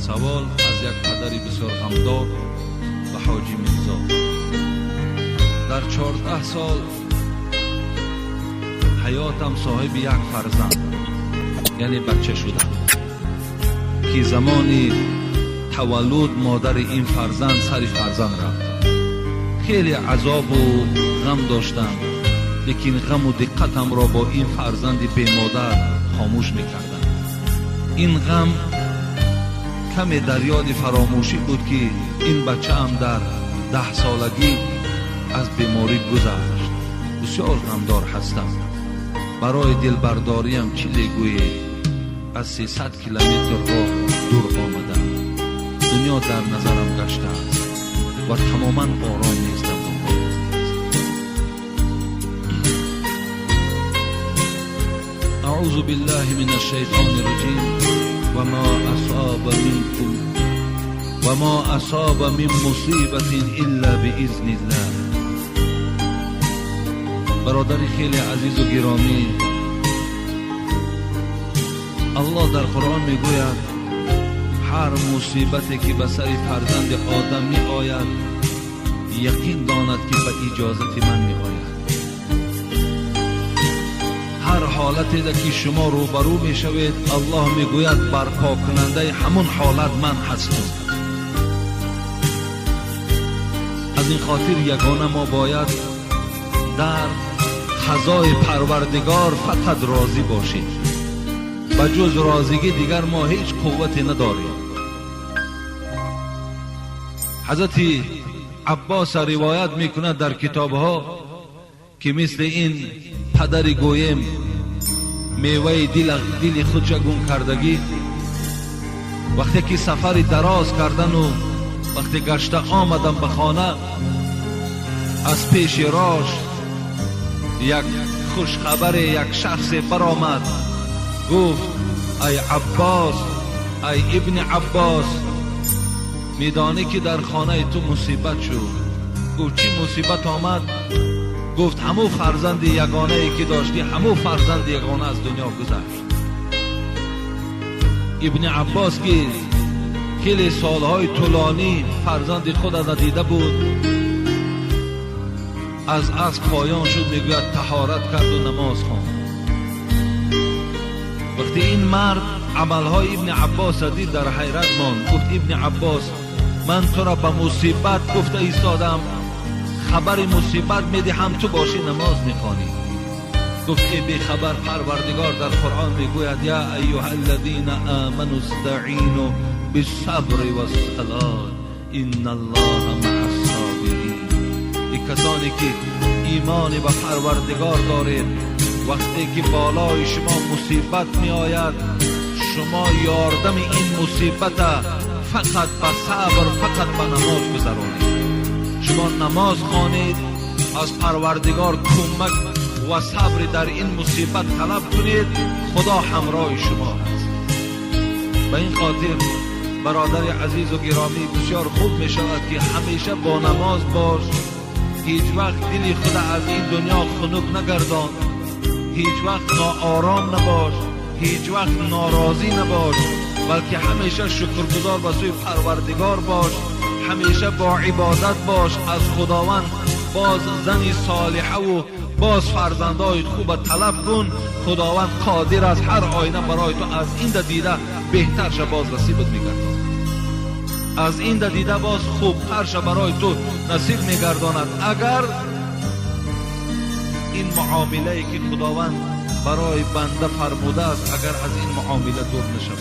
Савол аз як падари бисёр ғамдор ба Ҳоҷӣ Мирзо. Дар 14 сол ҳаётам соҳиби як фарзанд, яъне бача шудам, ки замони таваллуд модари ин фарзанд сари фарзанд рафт. Хеле азобу ғам доштам, лекин ғаму диққатамро бо ин фарзанди бемодар хомӯш мекардам. Ин ғам каме дар ёди фаромӯшӣ буд, ки ин бачаам дар 10 солагӣ аз беморӣ гузашт. Бисёр ғамдор ҳастам. Барои дилбардориам чӣ мегӯед? Аз 300 километр роҳ дур омадам. Дунё дар назарам гаштааст ва тамоман ором нестам. أعوذ بالله من الشيطان الرجيم. وما أصاب منكم وما أصاب من مصيبة إلا بإذن الله. برادر خیلی عزیز و گرامی، الله در قرآن میگوید هر مصیبتی که به سر فرزند آدم می آید یقین داند که به اجازت من می آید. هر حالتی که شما روبرو می شوید الله می گوید برپا کننده همون حالت من هستم. از این خاطر یگانه ما باید در قضای پروردگار فقط راضی باشیم. به جز راضیگی دیگر ما هیچ قوتی نداریم. حضرت عباس روایت میکند در کتابها که مثل این پدر گویم میوه دل خودش گم کردگی، وقتی که سفر دراز کردن و وقتی گشته آمدن به خانه، از پیش راش یک خوشخبر یک شخص برآمد، گفت ای عباس، ای ابن عباس، میدانی که در خانه تو مصیبت شد. گفت چی مصیبت آمد؟ گفت همو فرزند یگانه ای که داشتی، همو فرزند یگانه از دنیا گذشت. ابن عباس که خیلی سالهای طولانی فرزند خود را ندیده بود، از اسب پایان شد، میگوید طهارت کرد و نماز خواند. وقتی این مرد عملهای ابن عباس دید در حیرت ماند. گفت ابن عباس، من تو را به مصیبت گفته ایستادم، خبر مصیبت میدهم، تو باشی نماز میخوانی. گفت ای بیخبر، پروردگار در قرآن میگوید یا ایها الذین آمنوا استعینوا بالصبر والصلاة ان الله مع الصابرین. ای کسانی که ایمان به پروردگار دارید، وقتی که بالای شما مصیبت می آید، شما یاردم این مصیبت فقط به صبر، فقط به نماز گذرانید. شما نماز خوانید، از پروردگار کمک و صبر در این مصیبت طلب کنید، خدا همراه شما است. به این خاطر برادر عزیز و گرامی، بسیار خوب می شود که همیشه با نماز باش. هیچ وقت دل خود از این دنیا خنک نگردان، هیچ وقت ناآرام نباش، هیچ وقت ناراضی نباش، بلکه همیشه شکرگزار به سوی پروردگار باش، همیشه با عبادت باش. از خداوند باز زنی صالحه و باز فرزندای خوب طلب کن. خداوند قادر از هر آینه برای تو از این دیده بهتر شه باز نصیبت میگرداند، از این دیده باز خوبتر شه برای تو نصیب میگرداند. اگر این معامله ای که خداوند برای بنده فرموده است، اگر از این معامله دور نشود.